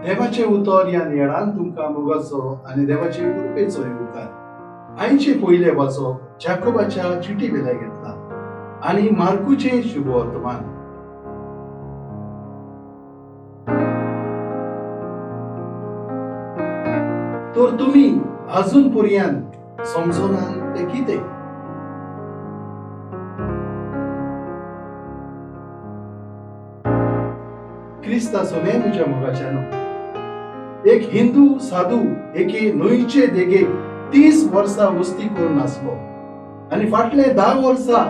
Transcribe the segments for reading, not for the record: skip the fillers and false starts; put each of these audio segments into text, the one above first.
देवाचें उतर ह्या नियाळान तुमकां मोगाचो आनी देवाचे कृपेचो येवकार. आयचे पयले वाचो जाकोबाच्या चिटी वेल्यान घेतला आनी मार्कुचें शुभवर्तमान. तर तुमी अजून पर्यंत समजनात तें कितें? क्रिस्ताचो में म्हज्या मोगाच्यानो, एक हिंदू साधू एके न्हंयचे देगेक 30 वर्सां वस्ती करून आसलो आनी फाटले 10 वर्सां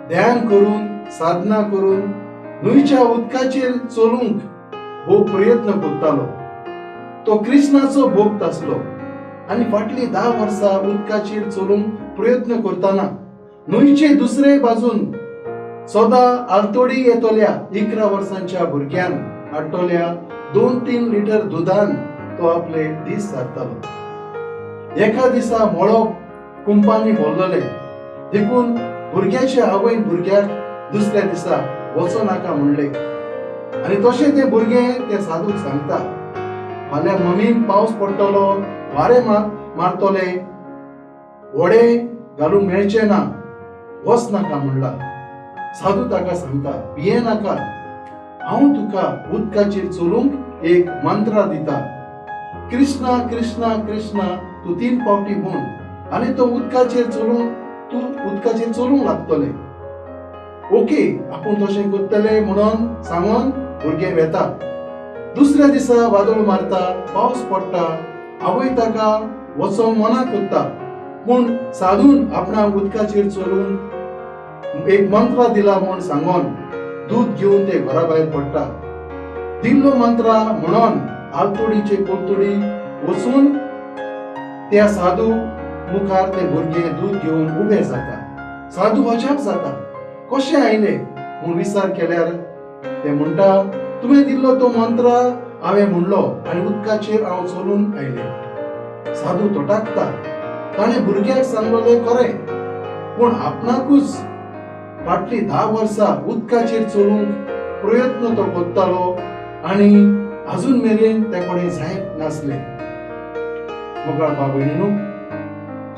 ध्यान करून साधना करून न्हंयच्या उदकाचेर चलूंक भोव प्रयत्न करतालो. तो कृष्णाचो भक्त आसलो आनी फाटली 10 वर्सां उदकाचेर चलूंक प्रयत्न करतना न्हंयचे दुसरे बाजून सदां आलतोडी येतल्या 11 वर्सांच्या भुरग्यान हाडटल्या 2-3 लिटर दुदान तो आपले दीस सारतालो. एका दिसा मळब कुंपांनी भरलेले देखून भुरग्याच्या आवयन भुरग्याक दुसऱ्या दिसा वचो नाका म्हणले आनी तशें तें भुरगें ते साधूक सांगता, फाल्यां मम्मीन पावस पडटलो, वारें मारतले, व्हडें घालूंक मेळचें ना, वच नाका म्हणला. साधू ताका सांगता, भिये नाका, हांव तुका उदकाचेर चलूंक एक मंत्र दिता, कृष्णा कृष्णा कृष्णा तूं 3 फावटी म्हूण आनी तो उदकाचेर चलूंक तूं उदकाचेर चलूंक लागतले. ओके, आपूण तशें करतले म्हणून सांगून भुरगें वेता. दुसऱ्या दिसा वादळ मारता, पावस पडटा, आवय ताका वचोंक मना करता, पूण साधून आपणाक उदकाचेर चलून एक मंत्र दिला म्हूण सांगून दूद घेवन ते घरा भायर पडटा. दिल्लो मंत्र म्हणून आलतोडीचे पलतोडी वचून त्या साधू मुखार ते भुरगे दूद घेवन उबे जाता. साधू अजाप जाता, कशें आयले म्हूण विचार केल्यार ते म्हणटा, तुवें दिल्लो तो मंत्र हांवें म्हणलो आनी उदकाचेर हांव चलून आयले. साधू तटाकता, ताणें भुरग्याक सांगलें खरें, पूण आपणाकूच फाटली 10 वर्सां उदकाचेर चलूंक प्रयत्न तो करतालो आनी अजून मेरेन ते कडेन जायत नासले. मोगाळ भाव भयणीनू,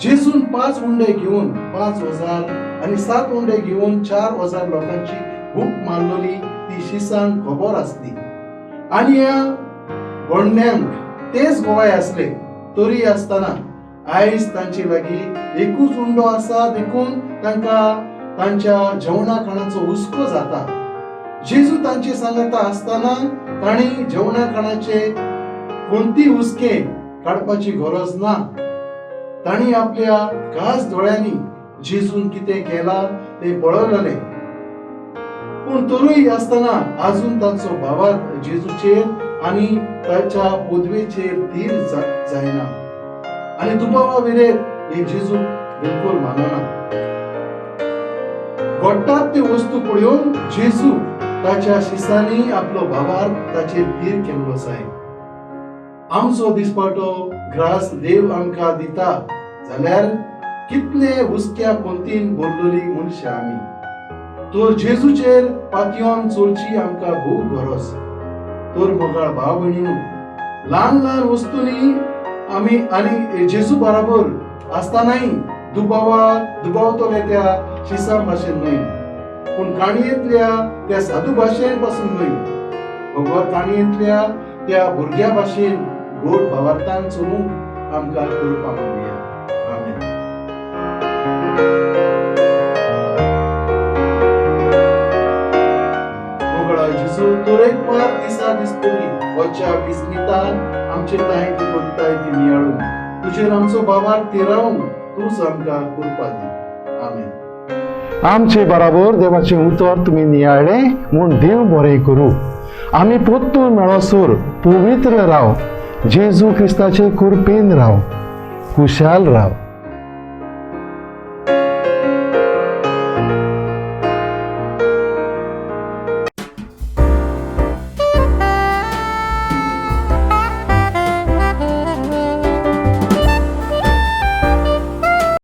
जेजून 5 उंडे घेवन 5000 आनी 7 उंडे घेवन 4000 लोकांची भूक मारलेली ती शिसांक खबर आसली आनी ह्या गोंड्यांक तेच गोवाय आसले. तरी आसतना आयज तांचे लागीं एकूच उंडो आसा देखून तांकां तांच्या जेवणा खाणाचो हुस्को जाता. जेजू तांचे सांगाता आसतना तांणी जेवणा खाणाचे कोणती हुस्के काडपाची गरज ना. तांणी आपल्या खास दोळ्यांनी जेजून कितें केलां तें पळयलें, पूण तरूय आसतना अजून तांचो भावार्थ जेजूचेर आनी ताच्या पदवेचेर धीर जायना आनी दुबावा विरेत हे जेजू बिलकुल मानना. घडटात त्यो वस्तू पळोवन जेजू ताच्या शिसांनी आपलो भावार्थ ताचेर धीर केल्लो जाय. आमचो दिसपाटो ग्रास देव आमकां दिता जाल्यार कितले हुस्क्या कोंतीन भरलेली मनशां आमी. तर जेजूचेर पातयेवन चलची आमकां भोव गरज. तर मोगाळ भाव भयणीनू, ल्हान ल्हान वस्तूंनी आमी आनी जेजू बराबर आसतनाय दुबावतले त्या शिसां भाशेन न्हय, पूण काणयेंतल्या त्या साधू भाशेन पासून न्हय, भगवत काणयेंतल्या त्या भुरग्या भाशेन गोड भावार्थान चलूंक आमकां कृपा मागुया. आमेन. मोगळा जेजू, तरेकवार दिसा दिसपी वच्या विस्मितान आमचे तांय ती करताय ती नियाळून तुजेर आमचो बाबार तिरावून तूंच आमकां कृपा दी. आमेन. आमचे बराबर देवाचें उतर तुमी नियाळ्ळें म्हूण देव बरें करूं. आमी पोत्तून मेळोसर पवित्र राव, जेजू क्रिस्ताचे कृपेन राव, खुशाल राव.